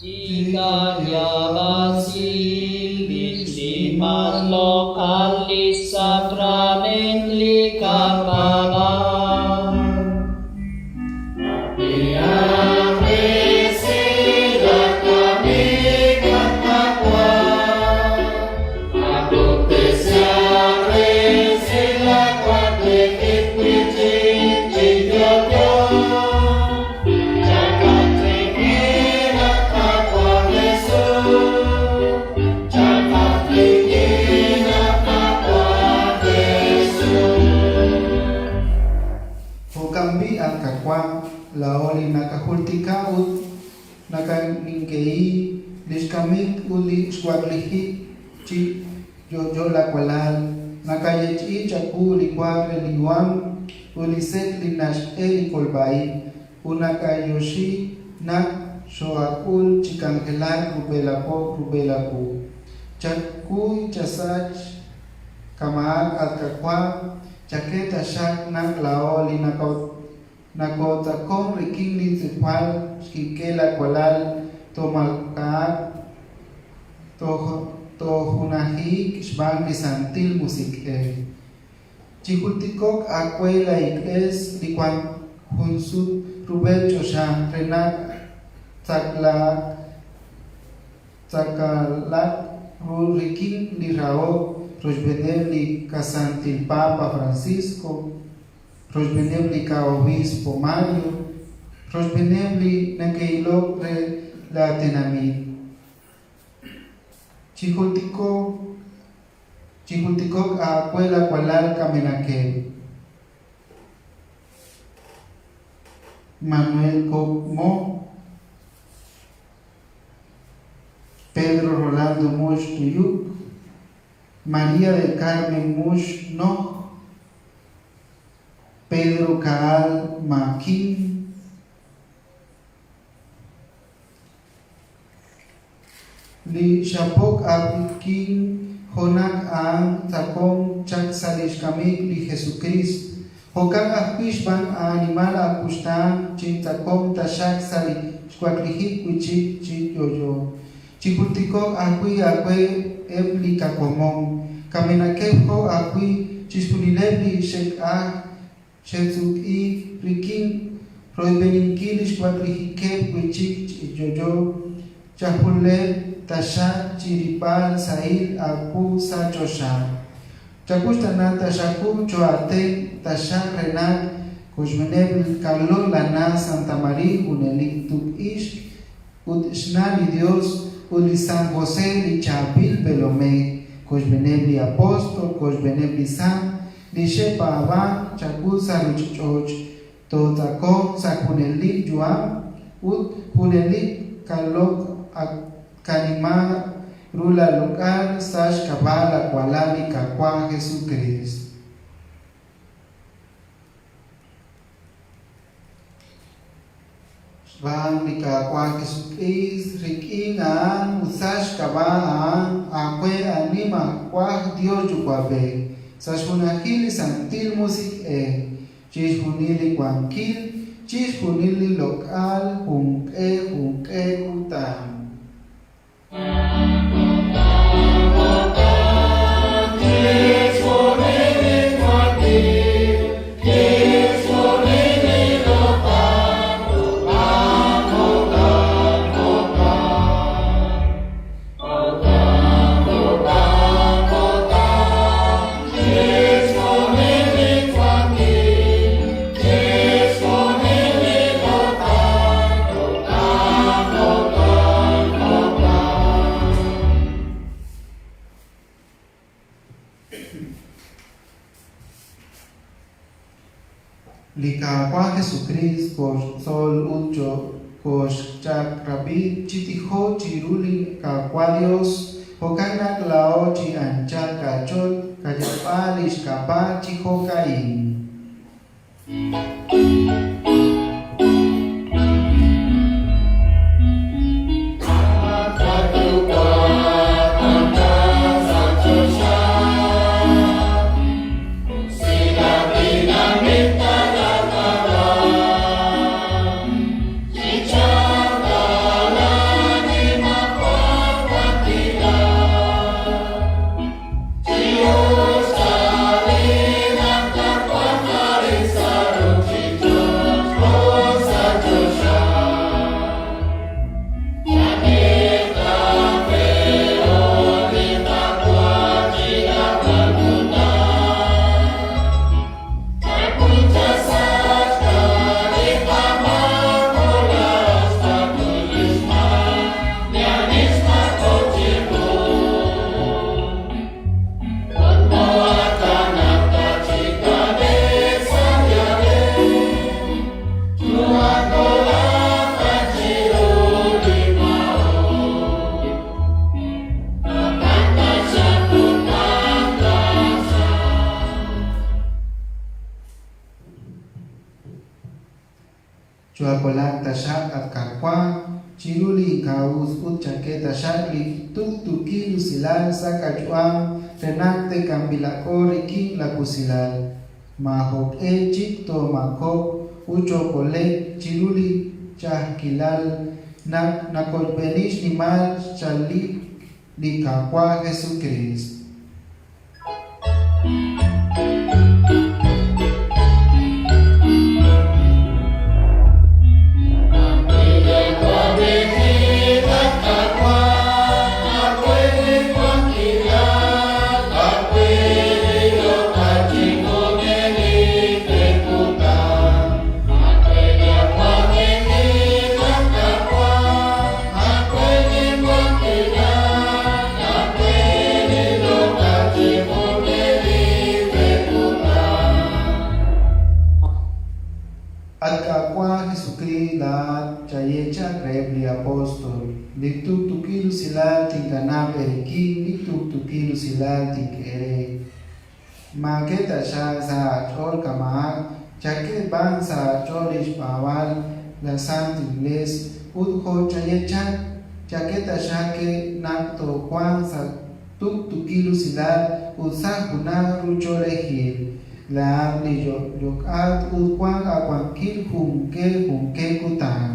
Chikayaab'asi li xnimal loq'al li xsakrameent li qapaab'aal. Jo'kan b'i' at Qaawa', laa'o li nakajultika ut nakaninke'i li xkamik ut li xwaklijik chi yo'yo laawalal, nakayeechi'i chawu li wa re li yu'am ut li sek' li naxk'e li kolb'a-ib', ut nakayoxi naq xoo'ak'ul chi k'anjelak rub'el aapo rub'el aawu. Chakuy chasach kama'aq at Qaawa', chak'e taxaq naq laa'o li nakootz'aqon rik'in li tz'ejwal xkik'el laawalal toomalka'aq toojunajiik xb'aan li Santil Musiq'ej. Chijultiko'q aawe la Iklees li wank junsut rub'el choxa re naq tz'aqalaq ru rik'in li rahok rochb'eeneb' li qaSantil Papa Francisco, rochb'eeneb' li qa'Obispo Mario, rochb'eeneb' li neke'ilok re laatenamit. Chijultiko'q aawe laawalal kamenaqeb'. Manuel Coc Mo, Pedro Rolando Mux Tuyuc, María del Carmen Mux Noj, Pedro Caal Maquín, Li xapok aawik'in jo' naq a'an tz'aqonk chaq sa' li xkamik li Jesukriist, jo'kan ajwi' xb'aan aanimal aakuxtaan chintz'aqonk taxaq sa' li xwaklijik wi' chik chi yo'yo. Chijultiko'q ajwi' aawe eb' li qakomon, kamenaqeb' jo' ajwi' chixjunileb' li xe'q'ajk Xe'sutq'iik rik'in royb'eninkil li xwaklijikeb' wi' chik chi yo'yo, chajuleb' taxaq chi rilb'al sahil aawu sa' choxa. Chakuxtana taxaku cho'aaten taxaq re naq koxb'eneb' Carlos Lana Santa María junelik tuk ixq ut xna' li Dios ut li San José li chaab'il b'eelomej, koxb'eneb' li apóstol, koxb'eneb' li sant, Li xe'paab'ank chawu sa' ruuchich'och' tootz'aqonq sa' junelik yu'am ut junelik kaloq kanima ru la loq'al sa' xk'ab'a' la Walal li Qaawa' Jesukriist. Xb'aan li Qaawa' Jesukriist, rik'in a'an ut sa' xk'ab'a' a'an aawe ani maawaj Dios Yuwa'b'ej, sa' xjunajil li Santil Musiq'ej, chixjunil li wankil, chixjunil li loq'al, junq'e junq'e kutan. Li Qaawa' Jesukriist kooxtzol ut kooxchaq'rab'i chi tijok chiru li Qaawa' Yos. Jo'kan naq laa'o chi anchal qach'ool qayaab'a li xk'ab'a' chi jo'ka'in. Chuakolak taxaq at Qaawa' chiru li ink'a' us ut chak'e taxaq li tuqtuukil usilal sa' qayu'am re naq te'k'amb'ilaqo rik'in la wusilal. Maajoq'e chik toomaakob'q ut chookole'q chiru li ch'a'ajkilal naq naqoyb'eni xnimal xchalik li Qaawa' Jesukriist. At Qaawa' Jesukriist, laa'at chaye chaq reheb' li apóstol, Li tuqtuukil usilal tinkanab' eerik'in, li tuqtuukil usilal tink'e eere. Maak'e taxaq sa' aach'ool kama'aq, chak'e b'an sa' aach'ool li xpaab'aal la Sant Iglees ut jo' chaye chaq, chak'e taxaq qe naq toowanq sa' tuqtuukil usilal ut sa' junaj ru ch'oolejil. Laa'at li yo'yo'kat ut wank aawankil junq'e junq'e kutan.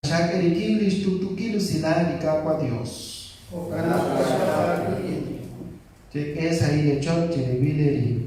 Chak'e rik'in li xtuqtuukil usilal li Qaawa' Yos. Chek'e sahil eech'ool cherib'il eerib'.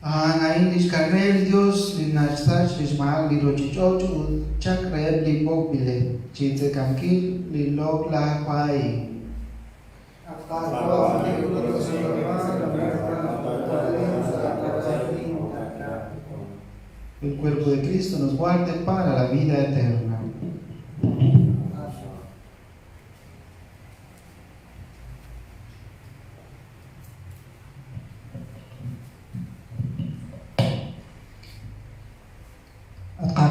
A'an a'in lix Karneer li Dios li naxsach lix maak li ruchich'och' ut chaq reheb' li b'oqb'ileb' chi tzekankil li loq'laj wa'in. El cuerpo de Cristo nos guarde para la vida eterna.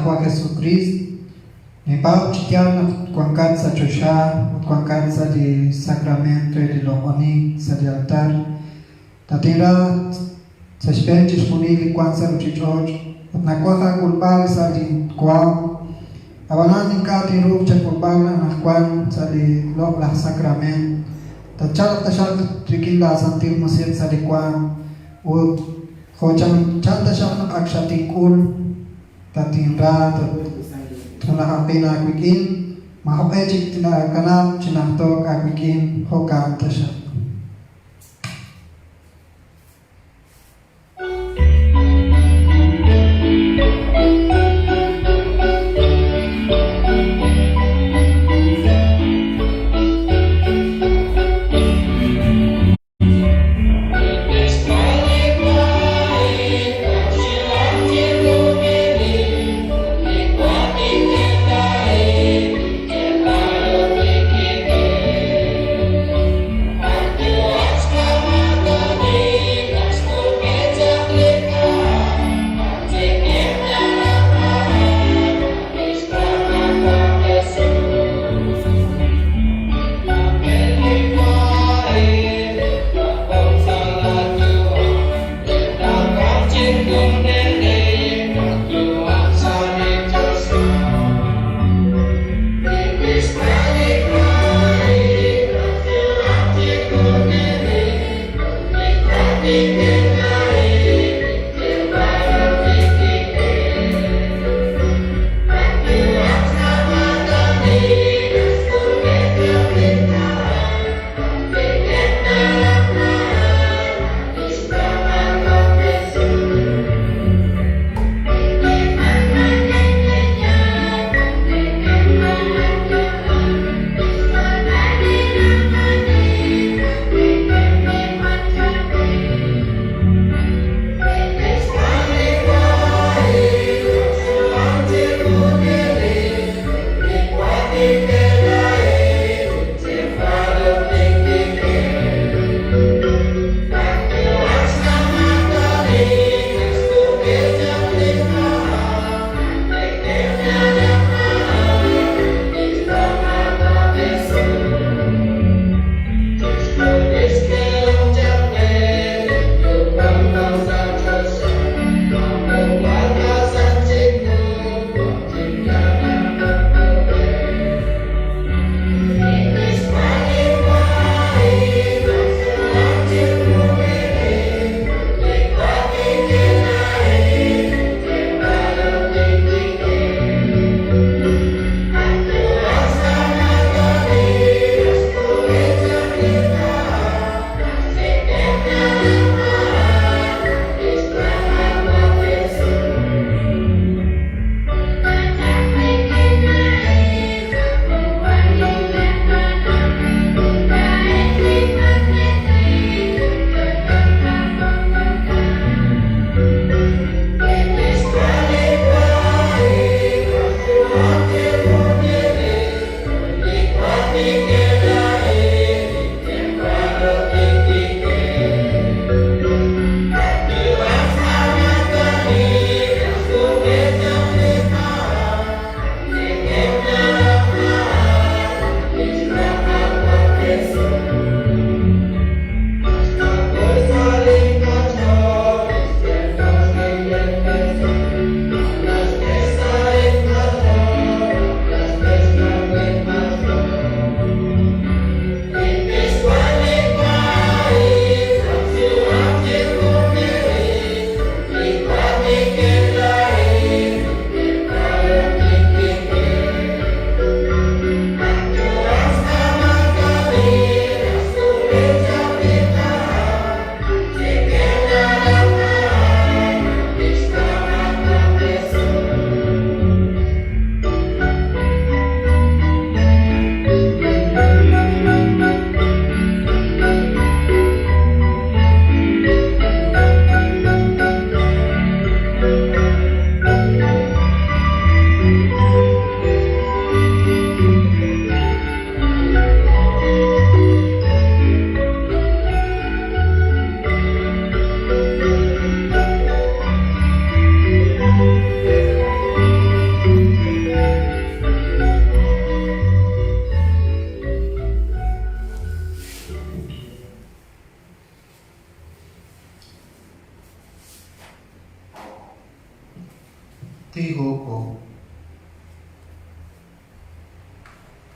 Qaawa' Jesukriist, ninpaab' chi yaal naq wankat sa' choxa ut wankat sa' li sakrameent re li loq'onink sa' li altar. Tatinra sa' xb'een chixjunil li wank sa' ruuchich'och' ut nawaj aak'ulb'al sa' lin waam. Ab'anan ink'a' tinruuq chak'ulb'al anaqwan sa' li loq'laj sakrameent. Tatchalq taxaq rik'in laa Santil Musiq' sa' li waam ut jo' chanchan taxaq naq ak xatink'ul, tatinra, tatjunajaqin aawik'in, maajoq'e chik tinaakanab' chi najto'k aawik'in, jo'kan taxaq. Tijoko.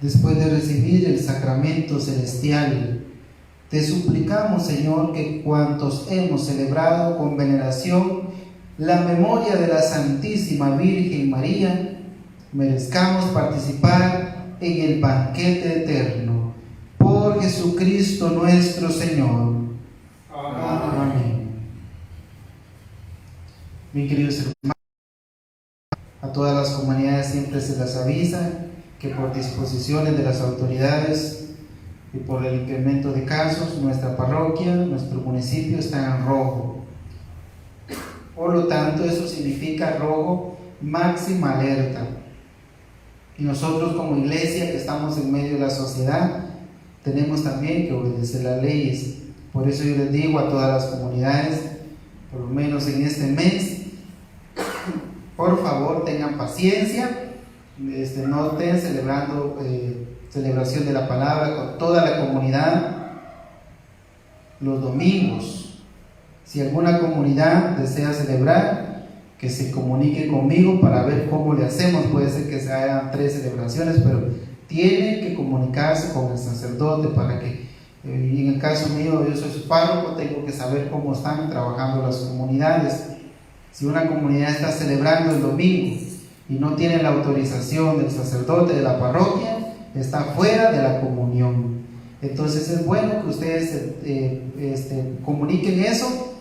Después de recibir el sacramento celestial, te suplicamos, Señor, que cuantos hemos celebrado con veneración la memoria de la Santísima Virgen María, merezcamos participar en el banquete eterno. Por Jesucristo nuestro Señor. Amén. Mis queridos hermanos, a todas las comunidades siempre se las avisa que por disposiciones de las autoridades y por el incremento de casos, nuestra parroquia, nuestro municipio está en rojo. Por lo tanto, eso significa rojo, máxima alerta. Y nosotros como iglesia que estamos en medio de la sociedad, tenemos también que obedecer las leyes. Por eso yo les digo a todas las comunidades, por lo menos en este mes, por favor tengan paciencia, no estén celebrando celebración de la palabra con toda la comunidad los domingos. Si alguna comunidad desea celebrar, que se comunique conmigo para ver cómo le hacemos. Puede ser que se hagan 3 celebraciones, pero tienen que comunicarse con el sacerdote para que, en el caso mío, yo soy su párroco, tengo que saber cómo están trabajando las comunidades. Si una comunidad está celebrando el domingo y no tiene la autorización del sacerdote de la parroquia, está fuera de la comunión. Entonces es bueno que ustedes comuniquen eso,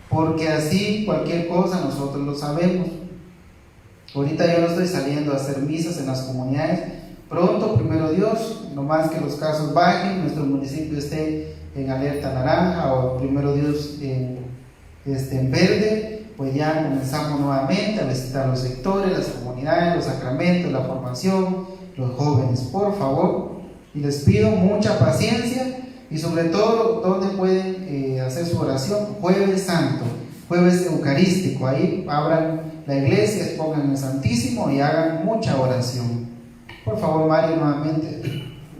porque así cualquier cosa nosotros lo sabemos. Ahorita yo no estoy saliendo a hacer misas en las comunidades. Pronto, primero Dios, no más que los casos bajen, nuestro municipio esté en alerta naranja o primero Dios en verde, pues ya comenzamos nuevamente a visitar los sectores, las comunidades, los sacramentos, la formación, los jóvenes, por favor. Y les pido mucha paciencia y sobre todo, ¿dónde pueden hacer su oración? Jueves Santo, Jueves Eucarístico. Ahí abran la iglesia, expongan el Santísimo y hagan mucha oración. Por favor, Mario, nuevamente,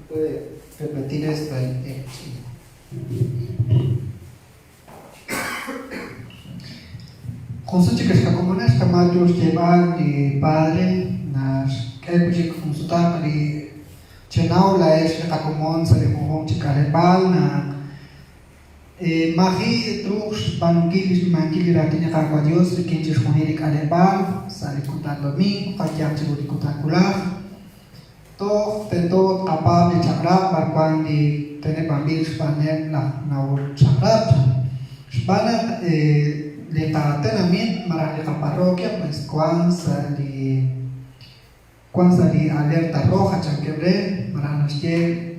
¿puede repetir esto en chino? José Chicascacomonas, Camacho, Esteban, mi padre, Nas, Elpuchik, Junsutak, li Chenau, la es, Cacomón, Salimujón, Chicalepal, na, Maji, Trux, Banquil, Manquil, Ratina, Cagua Dios, Riquinches, Junirik, Alepal, Salikutan Domingo, Patiam, Chirurikutan Kulaj, Toj, Tento, Apab, Chakrap, Barcuan, di Tene Bambil, Spanem, la Naur, Chakrap, Spana, le Tatenamit, Maraleja Parroquia, pues, Cuanza, li Cuanza, li alerta roja, Chanquebre, Maranastie,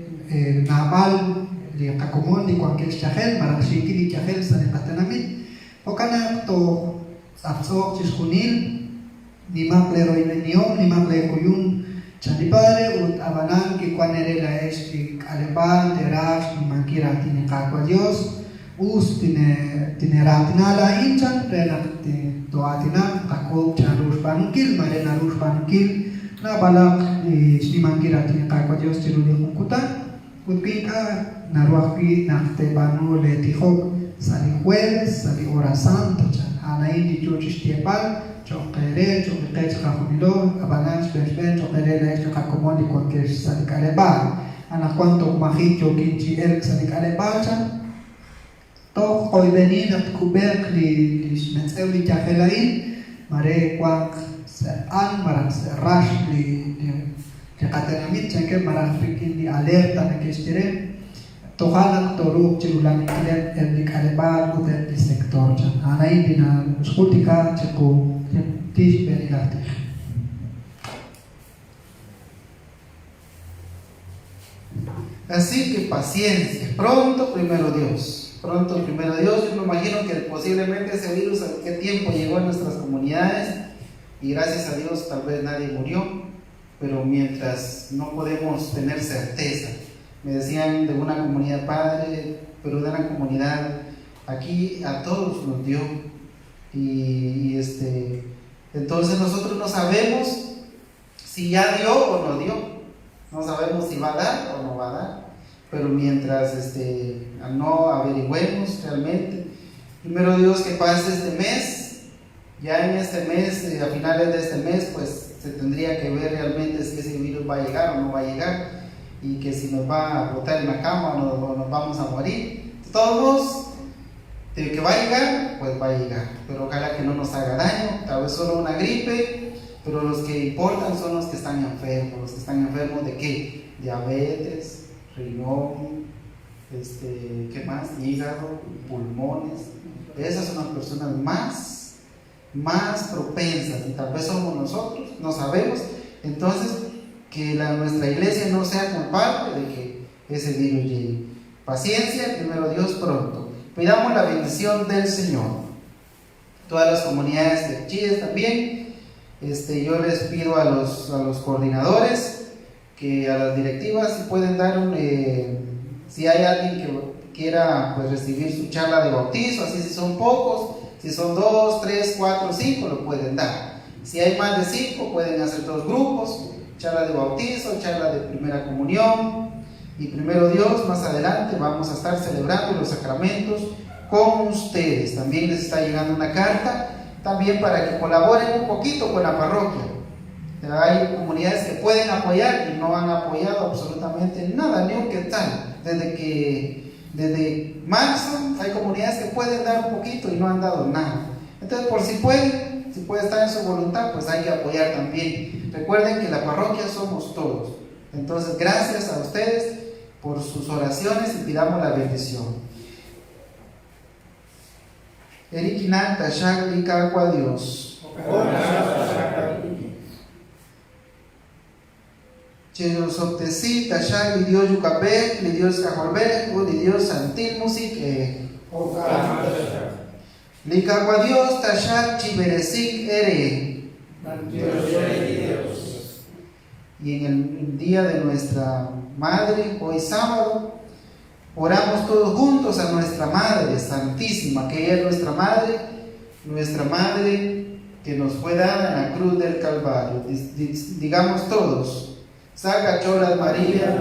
Naval, li Cacomón, li Cuanquel Chajel, Marashiki, li Chajel, Salekatenamit, Ocana, To, Zapzok, Chisjunil, ni Maple Roimeniom, ni Maple Cuyun, Chanipare, Ut Abanan, que Cuanere la es, li Alepal, Terash, ni Manquira, tiene Cacua Dios, Us, tiene, tiene Ratina la Inchan, Rena, Toatina, Jacob, Charush Banukil, Marena Rush Banukil, Nabalak, Shnimanquira, tiene Cacua Dios, Chiruli Juncuta, Utpinka, Naruapi, Nacte Banu, Letijok, Sali Jueves, Sali Hora Santa, Chan, Anaí, Dichuchis, Tiepal, Choquere, Choqueche, Jajunilo, Abanach, Benchben, Choquere, La Echo, Jacomón, y cualquier Sali Calebal, Anacuanto, Majicho, Kinchi, Elk, Sali Calebal, Chan, Toch, Oibenin, Atkubek, Li, Lishmetzeu, Li, Yajelain, Mare, Cuac, An, Maran, Rash, Li, Li, Li, Catenamit, Chanque, Maran, Frikin, Li, Alerta, Nekestere, Tojalak, Toruk, Chirulan, Kilem, El, Li, Calebal, Uten, Li, Sector, Chan, Anaí, Dina, Schutika, Cheku, Tish, Benilati. Así que paciencia, pronto primero Dios. Pronto, primero Dios. Yo me imagino que posiblemente ese virus, ¿a qué tiempo llegó a nuestras comunidades? Y gracias a Dios tal vez nadie murió, pero mientras no podemos tener certeza. Me decían de una comunidad, padre, pero de una comunidad, aquí a todos nos dio. Entonces nosotros no sabemos si ya dio o no dio. No sabemos si va a dar o no va a dar. Pero mientras no averigüemos realmente, primero Dios que pase este mes Ya en este mes, a finales de este mes, pues se tendría que ver realmente si ese virus va a llegar o no va a llegar y que si nos va a botar en la cama o, nos vamos a morir. De todos modos, de que va a llegar, pues va a llegar, pero ojalá que no nos haga daño, tal vez solo una gripe, pero los que importan son los que están enfermos, los que están enfermos de qué? Diabetes, riñón, ¿qué más? Hígado, pulmones. Esas son las personas más propensas, y tal vez somos nosotros, no sabemos. Entonces, que nuestra iglesia no sea culpable de que ese virus llegue. Paciencia, primero Dios pronto. Pidamos la bendición del Señor. Todas las comunidades de Chile también. Yo les pido a los coordinadores que a las directivas si pueden dar si hay alguien que quiera, pues, recibir su charla de bautizo, así si son pocos, si son 2, 3, 4, 5, lo pueden dar. Si hay más de 5, pueden hacer dos grupos, charla de bautizo, charla de primera comunión. Y primero Dios, más adelante vamos a estar celebrando los sacramentos con ustedes. También les está llegando una carta, también para que colaboren un poquito con la parroquia. Hay comunidades que pueden apoyar y no han apoyado absolutamente nada, ni un quetzal. Desde marzo hay comunidades que pueden dar un poquito y no han dado nada. Entonces, por si pueden, si puede estar en su voluntad, pues hay que apoyar también. Recuerden que la parroquia somos todos. Entonces, gracias a ustedes por sus oraciones y pidamos la bendición. Eerik'inan taxaq li Qaawa' Dios. Cherosob'tesi taxaq li Dios Yuwa'b'ej, li Dios K'ajolb'ej, ut li Dios Santil Musiq'ej. Li Qaawa' Dios taxaq chib'eresink eere. Y en el día de nuestra Madre, hoy sábado, oramos todos juntos a nuestra Madre Santísima, que ella es nuestra Madre que nos fue dada en la cruz del Calvario. Digamos todos, Sa qach'ool at María,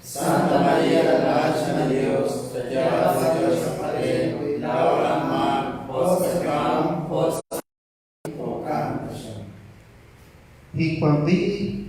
Santa María, la Hija de Dios, Laura Ma, Oscar, Y Juan B.